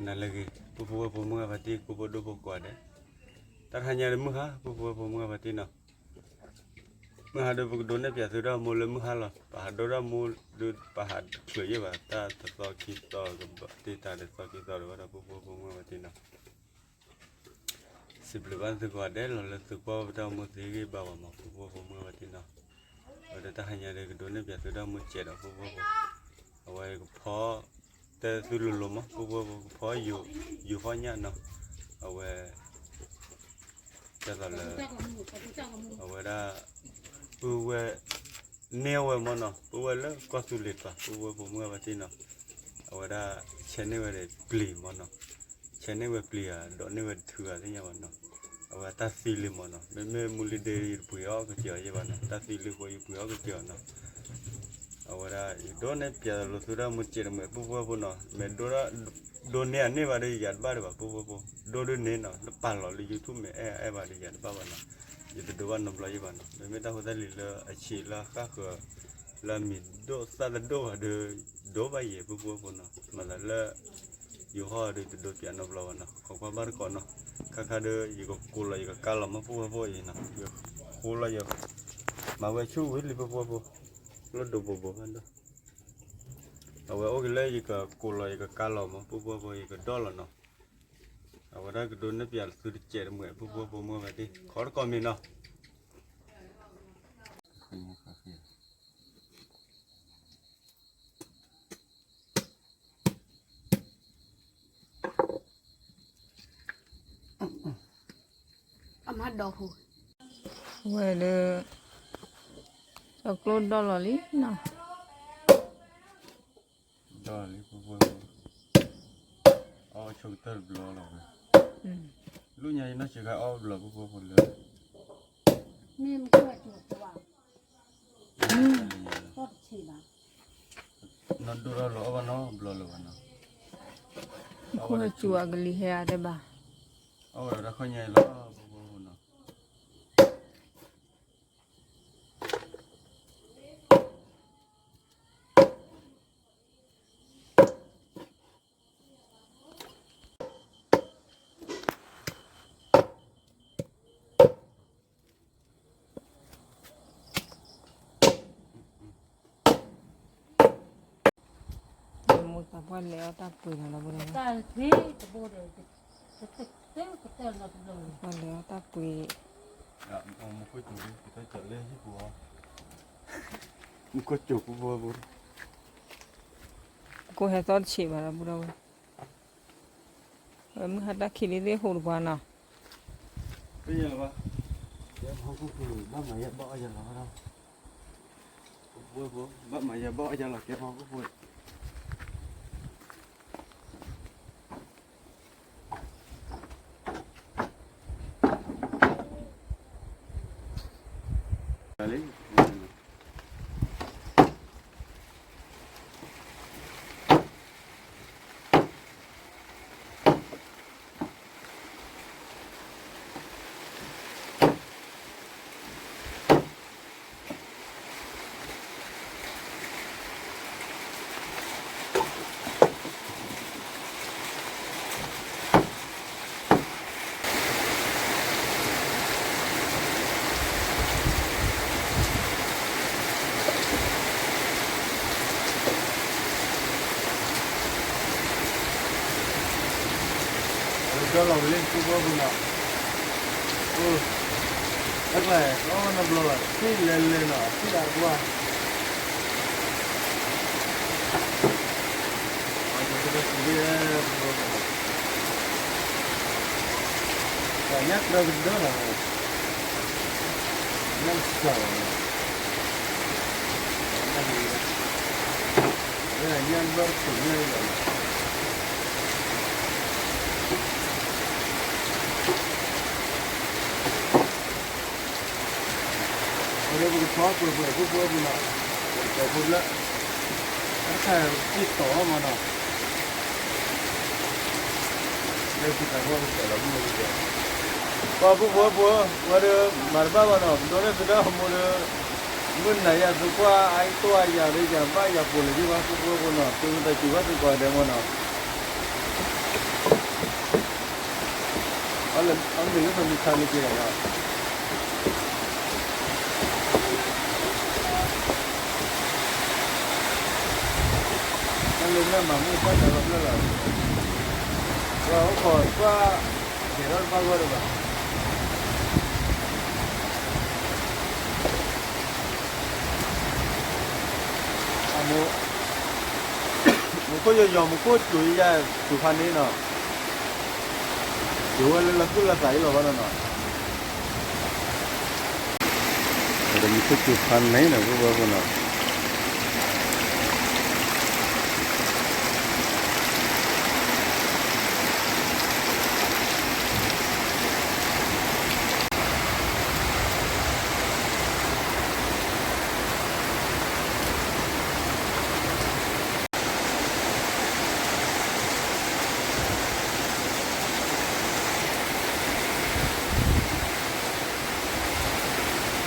နၤလၢအဂ့ၤ ပုၢ်ဖိဝဲၢ်ဖိမုၣ်ဂၤဖါတံၢ် ကိးဖိဒိၣ်ဖိကိးဂၤဒဲး, တၢ်တဟါညါဒီးမုၢ်ဟါ ပုၢ်ဖိဝဲၢ်ဖိမုၣ်ဂၤဖါတံၢ်နီၤ, မုၢ်ဟါဒီးပကဒိးနဲၣ်ပၠးသုတၢ်မူလၢမုၢ်ဟါလီၤ. ပဟးဒိတၢ်မူဒီး ပဟးတချုးယဲၢ်ဘၣ် တၢ်တသီခံသီကဘၣ်တ့ၢ်တၢ်ဒီးသီခံသီဒီးဝဲဒၣ် ပုၢ်ဖိဝဲၢ်ဖိမုၣ်ဂၤဖါတံၢ်နီၤ စံးဘျုးဘၣ်သုကိးဂၤဒဲးလီၤ လၢသုကွၢ်ပတၢ်မူသ့ဂ့ၢ်ဘၣ်ဝဲမး ပုၢ်ဖိဝဲၢ်ဖိမုၣ်ဂၤဖါတံၢ်နီၤ, အဝဲဒၣ်တၢ်ဟါညါဒီးကဒိးနဲၣ်ပၠးသုတၢ်မူစဲးဒီး ပုၢ်ဖိဝဲၢ်ဖိ, အဝဲကဖီ တဲသုလိၤလိၤမး ပုၢ်ဖိဝဲၢ်ဖိ ကဖီ ယိၤဖီညၣ်နီၤ, အဝဲ ကဲသိးလၢ အဝဲဒၣ် ပုၢ်ဝဲၢ် န့ၢ်ဝဲမးနီၤ ပုၢ်ဝဲၢ်လၢကီၢ်သူလ့ၤပၤ ပုၢ်ဖိဝဲၢ်ဖိမုၣ်ဂၤဖါတံၢ်နီၤ, အဝဲဒၣ်ဆဲးန့ၢ်ဝဲဒီးပျံၤမးနီၤ, ဆဲးန့ၢ်ဝဲပျံၤဧါ ဒိးန့ၢ်ဝဲတထုဧါသ့ၣ်ညါဘၣ်နီၤ, အဝဲတၢ်သံလံမးနီၤ မ့မ့ၢ်မူလံဒ့ ယတပှ့ၤအီၣ်ကစၢ်အီၤယဲၢ်ဘၣ်နီၤ တၢ်သံလံဃိ ယပှ့ၤအီၣ်ကစၢ်အီၤနီၤ အဝဲဒၣ် ယဒိးန့ၢ်ပၠးလိာ်သုတၢ်မူစဲးတမံၤ ပုၢ်ဖိဝဲၢ်ဖိနီၤ မ့ၢ်ဒိ ဒိးန့ၢ်အန့ၢ်ဘၣ်ဒီးယၤတဘၣ်ဒံးဘၣ် ပုၢ်ဖိဝဲၢ်ဖိ, ဒိးဒုးန့ၢ်နီၤ လၢပာ်လီၤလၢ YouTube မ့ၢ်အဲၣ်အဲၣ်ဘၣ်ဒီးယၤတဘၣ်ဘၣ်နီၤ, ယတဒိးဘၣ်နီတဘျီယဲၢ်ဘၣ်နီၤ မ့မ့ၢ်တၢ်ဖိတၢ်လံၤလၢအဆံးလၢအဃၣ်ဃၢၤ လၢအမံၤဒိၣ်သၣ်တဒိၣ်ဘၣ်ဒီး ဒိးဘၣ်ယဲၢ် ပုၢ်ဖိဝဲၢ်ဖိနီၤ မၤသးလၢ ယိၤဟီၣ်ဒီးတဒိးပၠးနီတဘျီဘၣ်နီၤ ခိးကွၢ်ဘၣ်တကိးနီၤ, ခါခါဒီး ယကကိးလီၤယကကါလီၤမး ပုၢ်ဖိဝဲၢ်ဖိအံၤနီၤ ယဃိလီၤယ မၤဝဲဆူၣ်ဝံၤလံ ပုၢ်ဖိဝဲၢ်ဖိ, လၢဒိးဘိးဘိးဘၣ်ဒီး အဝဲအိၣ်က့ၤလၢယကကိးလီၤယကကါလီၤမး ပုၢ်ဖိဝဲၢ်ဖိ ယကဒီၣ်လီၤနီၤ, အဝဲဒၣ်ကဒိးနဲၣ်ပၠးသုတစဲးတမံၤ ပုၢ်ဖိဝဲၢ်ဖိမုၣ်ဂၤဖါတံၢ် ခိးတကိးမံၤနီၤ အမၤဒီးဟူ ဝဲဒီး အကျိဒီၣ်လီၤလံနီၤ ဒီၣ်လံ ပုၢ်ဖိဝဲၢ်ဖိ, အီၣ်ဆိကတၢၢ်တဘျီလီၤဝဲ, လၢညါယနီၢ်ဆံးခါအီၣ်ဘျီ ပုၢ်ဖိဝဲၢ်ဖိလၢ မ့ၢ်မ့ၢ် နီၢ်ဒိၣ်ထီၣ်လီၤအီၣ်ဘၣ်နီတဘျီလၢၤဘၣ်နီၤ, ခိၣ်ဟဲစူၤအကလံၤဟဲအါတဲဘၣ်, အီၣ်ဝဲဒၣ်ခီၣ်ညါအံၤလီၤ ပုၢ်ဖိဝဲၢ်ဖိနီၤ မိၢ်သးပှၢ်လဲၤအီၣ်တၢ်ပှ့ၤနီၤ ဒီပုၢ်ဒီဝဲၢ်, ပှၢ်လဲၤအီၣ်တၢ်ပှ့ၤ, မူခိၣ်စူၤလံ ပတၢ်ကၢ်လၢဟံၣ်ပူၤအီၤ, မူခိၣ်စူၤပူၤပူၤပူၤ, ပကိးဟဲသီၣ်တဆံးဘၣ် ဒီပုၢ်ဒီဝဲၢ်, ဝဲမုၢ်ဟါတၢ်ခံးလံသ့ၣ်ဟူးတပှၤနီၤ, ပယဲၢ်လၢၤဘၣ်, ကဲမီၢ်ခိၣ်ဖိ ဘၣ်မၤယဲၢ်ဘၣ်အီၣ်ယၤလီၤဝဲဒၣ်, ဘၣ်မၤယဲၢ်ဘၣ်အီၣ်ယၤလီၤ ကဲမီၢ်ခိၣ်ဖိ လံ ဒီလီၤဝံၤလံ ပုၢ်ဖိဖိနီၤ, အိၣ်, အကျဲ အီၣ်နဘျီဘၣ် ထံၣ်လဲၤလဲၤနီၤ ထံၣ်အကွၢ် ညၣ်ကြၢးကဒၢလီၤ, ညၣ်စှၤလီၤ, ညၣ်ဘၢၣ်ခိၣ်ညၣ်လီၤ, အဝဲဒၣ်ပကထီၣ်ပှဲၤပှဲၤ ပုၢ်ဖိဖိနီၤ, ပှဲၤဖိလၢ တၢ်တခါ တံၢ်တီၤမးနီၤ, လၢပတၢ်ဂီၢ်ပတဲလီၤမုၢ်ဝဲဒၣ်, ပှၤပုၢ်ဖိဖိ ဝဲဒီး မၤတဘၣ်ဘၣ်နီၤ ပဒိးန့ၢ်သုတၢ်အိၣ်မူဒီး မုၢ်နၤယၤသုကွၢ်အါအံၤတိၢ်အါယၤဒီး ယၤဘၣ်ယၤပိာ်လၢၤယဘၣ် ပုၢ်ဖိဖိနီၤ သုမ့ၢ်တၢ်စူၤဘၣ်သုကိးဂၤဒဲးမးနီၤ. အမ့ၢ်လၢပမ့ၢ်ခးန့ၣ်ကဲဒီး တၢ်လၢနၢ်မၤမုၢ်တၢ်နၤလီၤဖျၢၣ်လီၤ, ပှၤအိၣ်ခိးကွၢ် ကဲထီၣ်တဘၣ်ဂီၢ်တဘၣ်. မူခိၣ်ယီၤယီၤ မူခိၣ်စူၤယၤ စူၤဖးန့ၣ်နီၤ, စူၤဝဲလၢလီၤသူၣ်လီၤသးအံၤလီၤဘၣ်နီၤနီၤ, မူခိၣ်စူၤဖးန့ၣ်နီၤ ပှၤဖိနီၤ.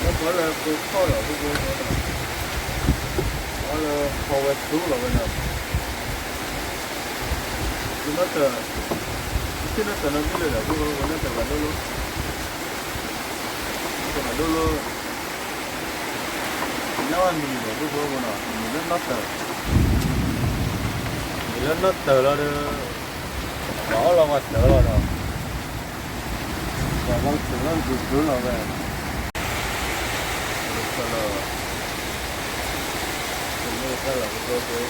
လၢပှၤလၢကိးခီၣ်လီၤ ပှၤဖိနီၤ, ပှၤလၢဖီဝဲသူလီၤဝဲနီၤ, နီၢ်တၢၤ, သ့ၣ်နီၢ်တၢၤနီတဘ့ၣ်လၢာ်ဒီး ပှၤဖိနီၢ်တၢၤဘၣ်ဒိၣ်လိ, နီၢ်တၢၤဘၣ်ဒိၣ်လိ နၢ်ဝဲမံၤန့ၣ် ပှၤဖိနီၤ မံၤလၢနီၢ်တၢၤ, မံၤလၢနီၢ်တၢၤလီၤဒီး ပှၤအီၣ်လီၤပှၤတၢၤလီၤဒီး ပှၤဘၣ်တၢၤလီၤဒုးဒုး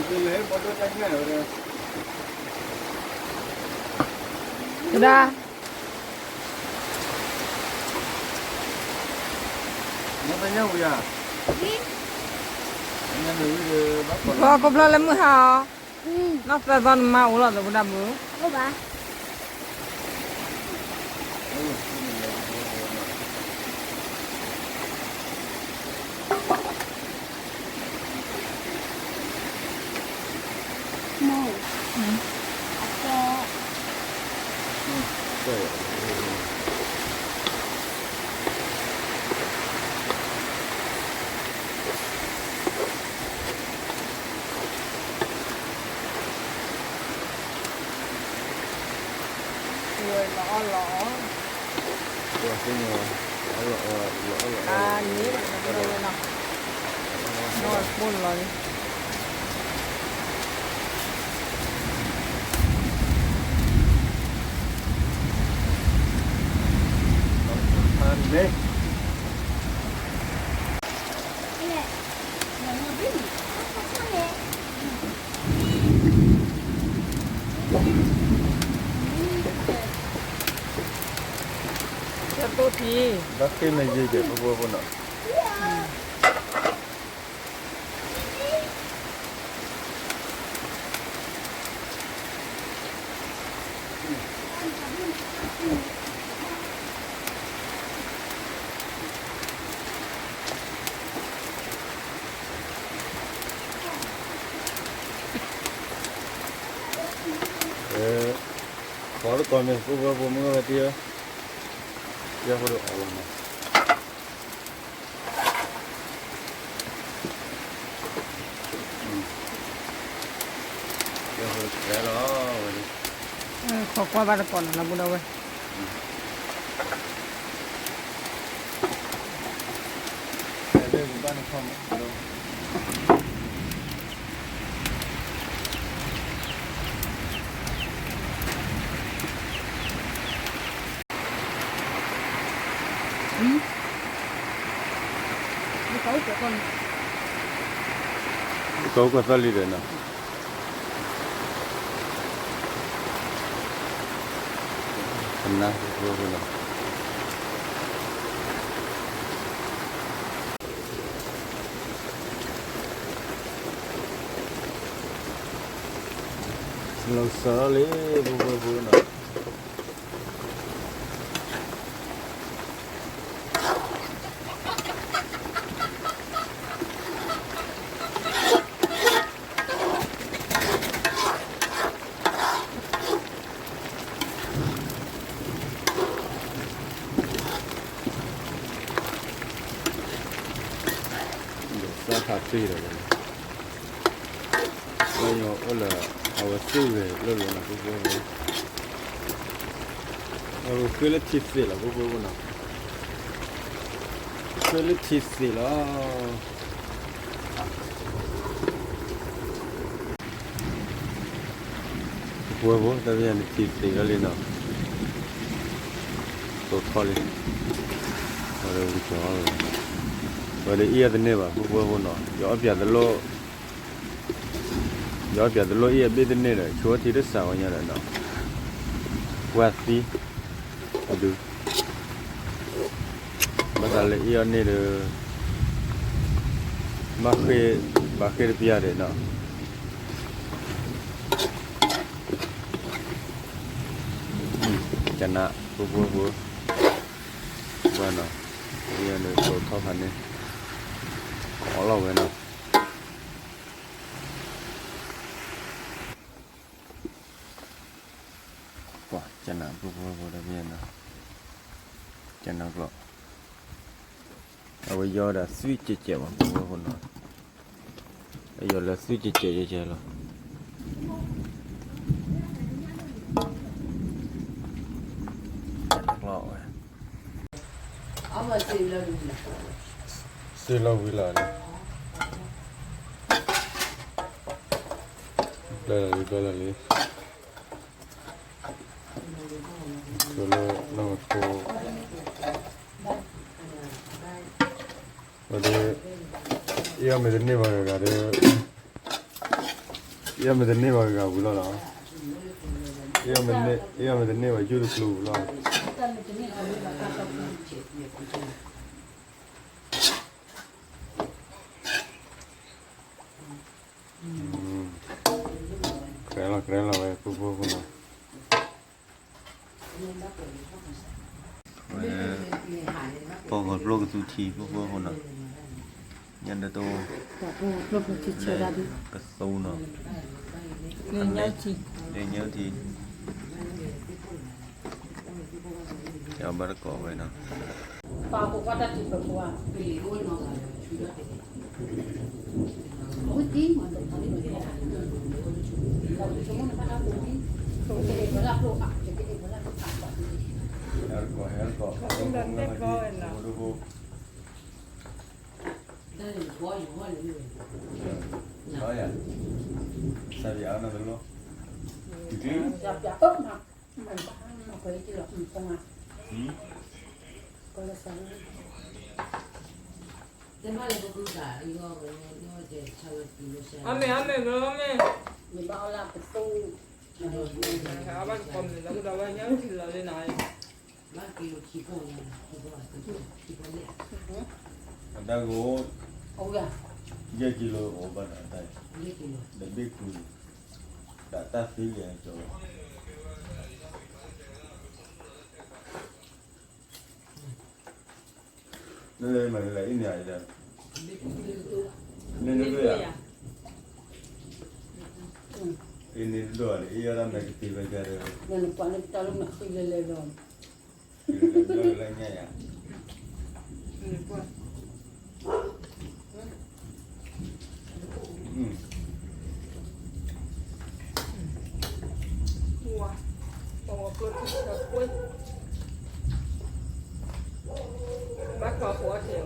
လီၤဝဲ, တၢ်လီၤ, တၢ်လီၤဖိဖိ တၢ်ဘ့ၣ်, တဒၣ်, မ့ၢ်တညၣ်ဝံၤဧါ, တညၣ်န့ၣ်ဝံၤဒီး ဘၣ်ကိးဖျီလၢမုၢ်ဟါအီၤ, နီၢ်သၢသီနမါအိၣ်လီၤ သပဒၣ်ဘု, အိၣ်ဘၣ်. ဝဲလီၤအီၣ်လီၤအီ, လီၤအီၣ်လီၤအီ, လီၤပိၢ်လီၤလံ. ဘၣ်ဃ့ၢ်မ့ၢ်ယံၤကဲး ဖိဖိဖိနီၤ. ဃီတကိးမ့ၢ် ဖိဖိဖိမုၢ်ဂၤတံၢ်ဧၢ, ယဲၢ်ဖိတအီၣ်လီၤနီၤ. ယဲၢ်ဖိတကဲလီၤဝဲ, ခီကွၢ်ဘၣ်တကိးနီၤ လီၤဘုဒီးဝဲ. ကီၢ်ကီၢ်သီလံဒီးနီၤ, ကနၢ်ဖိဖိနီၤ. လီၤစၢ်လီၤလံ ပှၤပှဲၤဖိနီၤ. ဒီးစၢ်ဖးတ့ၢ်ဒီးဝဲန့ၣ် လၢညိအိၣ်လၢ အဝဲသူၣ်ဂဲၤလိာ်လိာ်နီၤ ပှၤပှဲၤဖိ, အဝဲဃ့လၢထံသ့ၣ်လီၤ ပှၤပှဲၤဖိနီၤ, ဃ့လၢထံသ့ၣ်လီၤ. ပှၤပှဲၤဖိ တၢ်ဖဲန့ၣ်ထံသ့ၣ်လီၤလံနီၤ, သိထီၣ်လံ, ဝဲဒီးဝံၤကီၤ, ဝဲဒီးအ့ၣ်အီၤတန့ၢ်ဘၣ် ပှၤပှဲၤဖိနီၤ, ယအီၣ်ပၠးတလိၣ် ယအီၣ်ပၠးတလိၣ်အ့ၣ်အဘ့ၣ်တန့ၢ်ဒီး ဆိထံတစးဝဲညါဒီးနီၤ, ပှၤသံ, အဒုး, ဘၣ်သးလၢအ့ၣ်အီၤန့ၣ်ဒီး ဘၣ်ဃ့ၢ်, ဘၣ်ဃ့ၢ်တပျၢ်ဒီးနီၤ, ကနၣ် ပှၤပှဲၤဖိ, ဝဲနီၤ, အ့ၣ်အီၤန့ၣ်သိထီၣ်ဖးန့ၣ်, အီၣ်လီၤဝဲနီၤ. ပှၤကနၣ် ပှၤပှဲၤဖိတၢ်ဖဲနီၤ, ကနၣ်ကျီၢ်, အဝဲယီၤဒီးသွံၣ်ကဲးကဲးဘၣ် ပှၤပှဲၤဖိနီၤ, အယီၤလၢသွံၣ်ကဲးကဲးကဲးကဲးလီၤ. ကျီၢ်ဝဲ စ့လီၤဝံၤလီၤန့ၣ်, ဘျၢလီၤလံဘျၢလီၤလံ, ဆိလၢနီၢ်ခိ, ဝဲဒီး အ့ၣ်အီၤမ့ၢ်တန့ၢ်ဘၣ်တဂၤဒီး, အ့ၣ်အီၤမ့ၢ်တန့ၢ်ဘၣ်တဂၤဝံၤလီၤနီၤ, အ့ၣ်အီၤမ့ၢ်တန့ၢ်ဘၣ်ယူၢ်တကျိၤဝံၤလီၤ. ကရဲလီၤကရဲလီၤဝဲ ပှၤပှဲၤဖိနီၤ, ဝဲ ပှၤဂီၤကျိၣ်ကသူထံ ပှၤပှဲၤဖိနီၤ, ညါတတိၢ် ကသူနီၤ, လၢညါထံ, ယဘၣ်တကိးဝဲနီၤ. အမ့ၢ် အမ့ၢ် ဘျီမ့ၢ် အဘၣ်ကီမ့ၢ်လၢအိၣ်ဒီးဝဲညါထံလီၤလံနၤ, အတၢ်ဂိၢ်, ယဲၢ်ကံလိၤအိၣ်ဘၣ်ဒီးတၢ်, ဒီးဘ့ၣ်ကုၢ်, ဒီးတၢ်သံလံကၠီၤ နမၤလၢအံၤန့ၣ်, နဒိၣ်ယၤ, အံၤန့ၣ်ဒိၣ်အီၤဒီး အ့ၣ်အီၤဒၣ်မဲာ်ကတံၤဝဲကဒီး, လၢည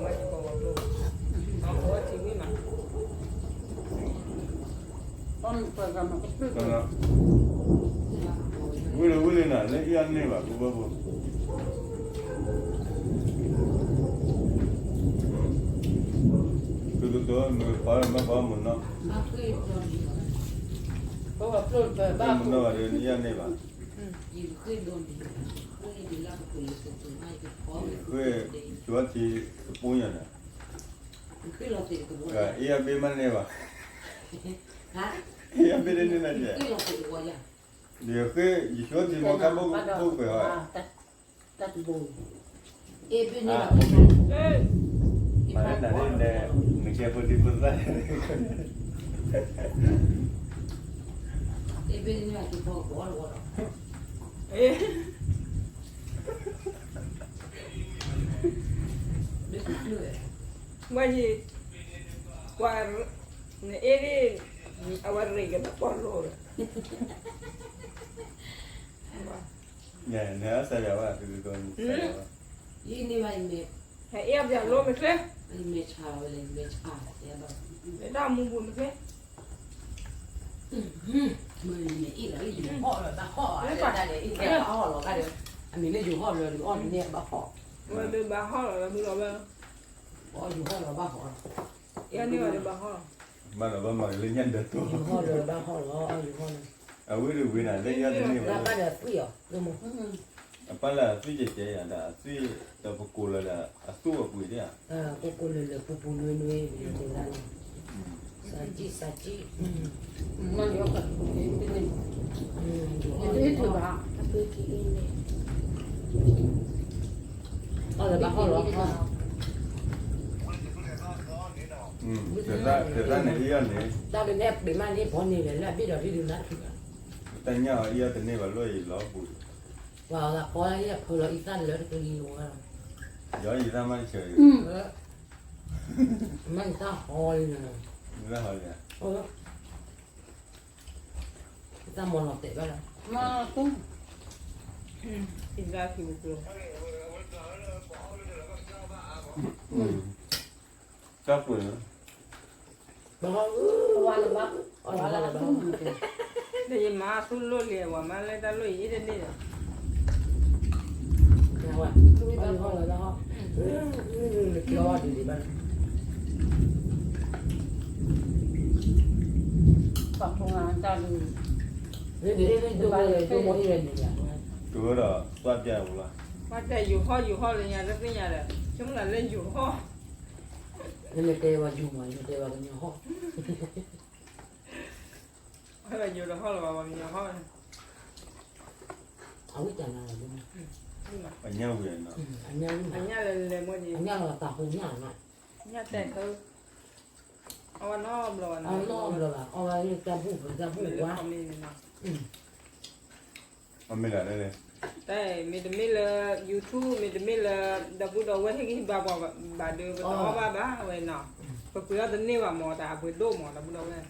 ါယၤ, ဝံၤလံဝံၤလံနၤ လၢအံၤအန့ၢ်ဘၣ် ပှၤပှဲၤဖိ, ကကတိၤမ့ၢ်ပာ်မ့ၢ်ပာ်မုၢ်နီၤ, မုၢ်နီၤဘၣ်ဒီး နံၣ်အန့ၢ်ဘၣ်, ဃ့ကၠီထံတပူၤညါန့ၣ်, အ့ၣ်အဘ့ၣ်မ့ၢ်န့ၢ်ဘၣ်, အ့ၣ်အဘ့ၣ်န့ၢ်နၤဒဲး, ယဃ့ ယဃ့ထံမီခါဘိၣ်ကွဲးဟီ, တၢ်တဘိ, အ့ ဘ့န့ၣ်လီၤ, မၤလၢနၤန့ၣ် နကဲဖိဒံဖိသၣ်, အ့ ဘ့န့ၣ်လီၤ က့ၤဖီကီးလီၤ, မ့ၢ်ယ, ပှၤ, နအ့ၣ်န့ၣ်, အဝဲရ့ကနပီၢ်လိၤလီၤ, နဟဲအီၣ်စါယၤဘၣ်, ယန့ၢ်ဘၣ်, ဟဲအ့ၣ်အီၣ်ပျးလိမ့ၢ်ချ့, တၢ်မူပူၤမ့ၢ်ချ့, မ့ၢ်အ့ၣ်လီၤ ယဟီၣ်လီၤဘၣ်ဟီၣ်, အမံၤလၢယဟီၣ်လီၤ ယအီၣ်န့ၢ်ဘၣ်ဟီၣ်, ဝဲဒုးဘၣ်ဟီၣ်လီၤ လၢမုၢ်လီၤဘၣ်, ယဟီၣ်လီၤဘၣ်ဟီၣ်လီၤ, ယန့ၢ်ဘၣ်ဒုးဘၣ်ဟီၣ်လီၤ, ဘၣ်လီၤဘၣ်မၤကလၢညၣ်ဒၢးတိၢ်, ယဟီၣ်လီၤဘၣ်ဟီၣ်လီၤ, အဝဲဒုးဝံၤနၤလၢယတန့ၢ်ဘၣ်, အပၢ်လၢအသွံၣ်ကဲကဲယၤဒီး အသွံၣ်ဒီးပကိးလၢၤဒီး အသူၣ်အပှ့ၤဒၣ်ဧါ, ပကိးလၢၤလၢပူၤပူၤနွဲနွဲ, စၢ်ကံၣ်စၢ်ကံၣ်, မ့ၢ်ယီၤက, ယတဘၣ်, အီၣ်လၢၤဘၣ်ဟီၣ်လီၤ, တၢ်ကနဲၣ်ပှ့ၤမးန့ၣ် ပီန့ၣ်လဲၣ် လၢအဘ့ၣ်ဒီးဒုဒုနၤ, တၢ်ညၣ်အီၤအံၤအီၤတန့ၢ်ဘၣ်လိၣ်အံၤလီၤပူၤ, ပှၤအီၤလၢအဖီလၢယဖၢလီၤအံသၣ်လၢတကလံၤလီၤ, ယီၤယံသၣ်မးတဆၢ, မ့ၢ်ယံသၣ်ဟီလံ, ယံသၣ်မီၤလီၤတဲာ်ဘၣ်လီၤ, တၢ်ပှ့ၤ, ဝါလၢဘၣ်, နယမၤသူလိၣ်လံ ဝၤမၤလၢတၢ်လိၣ်အံၤအ့ၣ်တန့ၢ်ဒီး, ဝါ, ပှၤဖိငါတၢ်ဒုး, ဒုးဒီးသွၣ်ပျဲၢ်လီၤ, ပှၤတဲယိၤဟီၣ်ယိၤဟီၣ်လၢညါတသ့ၣ်ညါဒီး ဆိကမိၣ်လၢယိၤဟီၣ်, နတဲဝဲယိၤမး ယိၤတဲဝဲကညီဟီၣ်, ယိၤတဟီၣ်လၢၤဘၣ် ပှၤကညီဟီၣ်, အဝံၣ်တၢ်နၤလီၤ, အညၣ်ဝံၤ, အညၣ်လဲၤလဲၤမ့ၢ်န့ၣ်, အညၣ်လီၤတၢ်ဟူညၣ်, ညၣ်တဲာ်ခၢ, အဝဲနီတဘျီဘၣ်, အဝဲနီတဘျီဘၣ် အဝဲတၢ်ဘူၣ်ပတၢ်ဘူၣ်ဝါ, အမ့ၢ်ဒၣ်လဲၣ်, တၢ်မ့တမ့ၢ်လၢ YouTube မ့တမ့ၢ်လၢ ဒီပုၢ်ဒီဝဲၢ်ဟ့ၣ်ဂံၢ်ဟ့ၣ်ဘါပှၤဘၣ်ဒီး ပတအီၣ်ဘၣ်ဘၣ်ဝဲနီၤ, ပပှ့ၤအီၣ်တန့ၢ်ဘၣ်မ့ၢ်တၢ်အပှ့ၤဒိၣ်မး ဒီပုၢ်ဒီဝဲၢ်,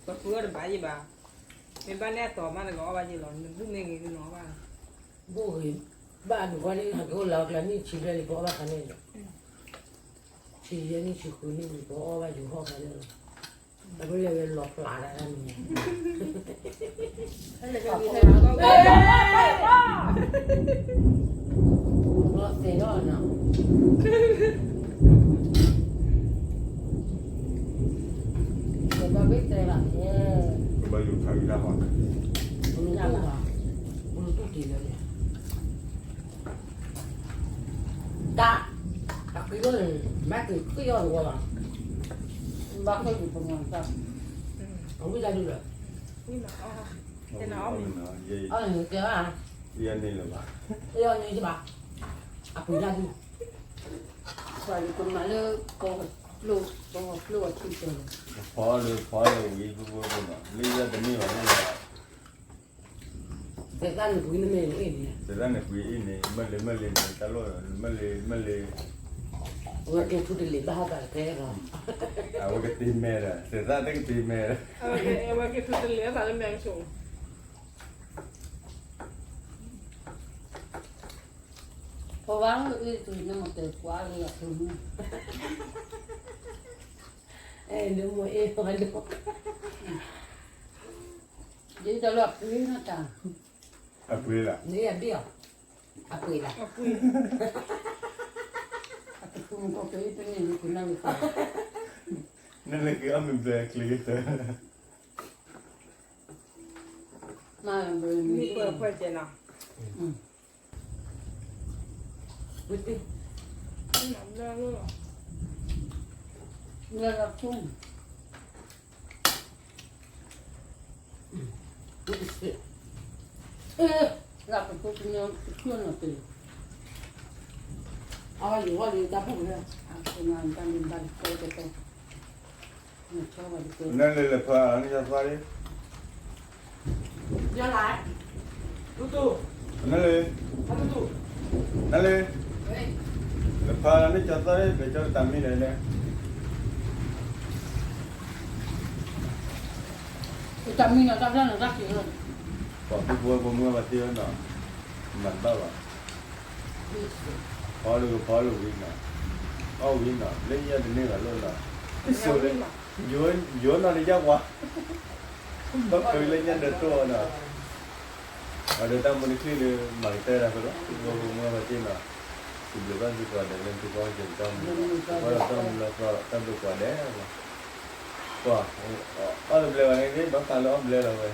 ပပှ့ၤအီၣ်တဘၣ်ယံၤဘၣ်, မ့ၢ်ဘၣ်န့ၣ်အတီၤမးနကအီၣ်ဘၣ်ယံၤလီၤ နဘူၣ်မ့ၢ်ဂ့ၤဂ့ၤနီၤဘၣ်, ဘူၣ်ဂ့ၤ, ဘၣ်နကွၢ်န့ၣ် ဟးက့ၤအိၣ်လၢအကျါနံၣ်ဆံဘျဲၣ်န့ၣ် ပအီၣ်ဘၣ်ခါန့ၣ်, ဆံယဲၢ်နံၣ်ဆံဃုနံၣ်န့ၣ် ပအီၣ်ဘၣ်ယိၤဟီၣ်ခါန့ၣ်လီၤ, အဝဲလဲၤဝဲလီၤဖျးတၢ်တၢ်မံၤ, လီၤသဲးထီၣ်နီၤ, ဘၣ်ဘၣ်ယိၤခါဂ့ၤတၢ်ဟီ, ပလူတူၢ်တ့ၢ်လၢန့ၣ် တၢ်, အဃံလီၤန့ၣ် မၤက့ၤဃံအီၤတဝီဘၣ်, ဘၣ်ဃံလီၤပမၤတၢ်, အဝံၣ်တၢ်ဒုးလီၤ, အီၣ်န့ၣ်ကဲဘၣ်, အီၣ်န့ၣ်ဘၣ်, အပှ့ၤတၢ်ဒုး, ပှၤကမၤလၢ ကီၢ်ပျိၢ်အထံၣ်ကၢၤ, ဖီလၢဖီလၢဝံၤဖိဖိဖိနီၤ လၢယတန့ၢ်ဘၣ်လၢ သဲးသၣ်နပှ့ၤနမ့ၢ်အ့ၣ်န့ၣ်, သဲးသၣ်နပှ့ၤအ့ၣ်န့ၣ် မ့ၢ်လၢမ့ၢ်လၢန့ၣ် တၢ်လီၢ်မ့ၢ်လၢမ့ၢ်လၢ, အဝဲကဲထူတလ့ၤဘၣ်ဟီၣ်တၢ်တကဲလီၤ, အဝဲကတ့မဲဒီး သဲးသၣ်တကတ့မဲဒီး, အဝဲကဲထူတလ့ၤအသးလၢမဲာ်ကဆိး, ပဝဲအ့ၣ်တုၤနမ့ၢ်တဲကွၢ်လၢအဖိမုၣ်, အဲၣ်ဒိးမိၢ်အ့ၣ်ပှၤဒိၣ်, ဒ်တၢ်လၢအပှ့ၤနတၢ်, အပှ့ၤလီၤ, နအဘ့ၣ်အီၤ, အပှ့ၤလီၤ, အပှ့ၤ, အပှ့ၤမူကီၢ်က့တန့ၢ်လၢကနၣ်လၢပှၤ, နလဲၤက့ၤအီၣ်မ့ၢ်ဘျဲၣ်ကျ့ၤကတၢၢ်, မ့ၢ်ပှဲၤပှဲၤကဲနီၤ, ဝဲတ့ၢ်, လၢလၢဖူ, ဝဲတစ့း, အ့ လၢပဖိကညီတဖျိနီၤတ့ၢ်, အဝဲယဝီလံတၢ်ဘူၣ်လၢ အခိၣ်နၢ်တၢ်မ့ၢ်ဘၣ်တကဲတကဲ, နဆီဘၣ်တကဲ, နလဲၤလဲၤဖးနကၠီသးလံ, ယလၢ, တူတူ, နလဲၤ, တူတူ, နလဲၤ, လဲၤဖးနကၠီသးလံ ပကၠီတၢ်မံန့ၣ်န့ၣ် တၢ်မံနီၤ တၢ်ဖျါနီၤ တၢ်က့ၤလီၤ, ပှၤဖိပဝဲဖိမုၢ်ဘၣ်သ့ဝဲနီၤ, မၤတဘၣ်ဘၣ်, ဖီလၢကဖီလၢဝံၤနီၤ, အီၣ်ဝံၤနီၤ လၢညါတန့ၢ်ဘၣ်လိၣ်နီၤ, ဆိလၢ, ယိနီၤတယၢ်ဝါ, ဘၣ်ဖုးလၢညါဒီးတိၢ်အီၤနီၤ အဒီးတၢ်မူတချံၣ်ဒီး မၤကတၢၢ်တၢ်ဖဲလီၤ သုဖိမုၢ်ဘၣ်သ့နီၤ, စံးဘျုးဘၣ်သုကိးဂၤဒဲးလၢသုကအိၣ်က့ၤတၢ်မူ, သုကအိၣ်ဒီးတၢ်မူလၢသီ တၢ်ဘျုးကိးဂၤဒဲးလီၤ, ပှၤ, အီၣ်တဘျဲးဘၣ်န့ၣ် ဘၣ်ဃးလၢအီၣ်ဘျဲးလီၤဝဲ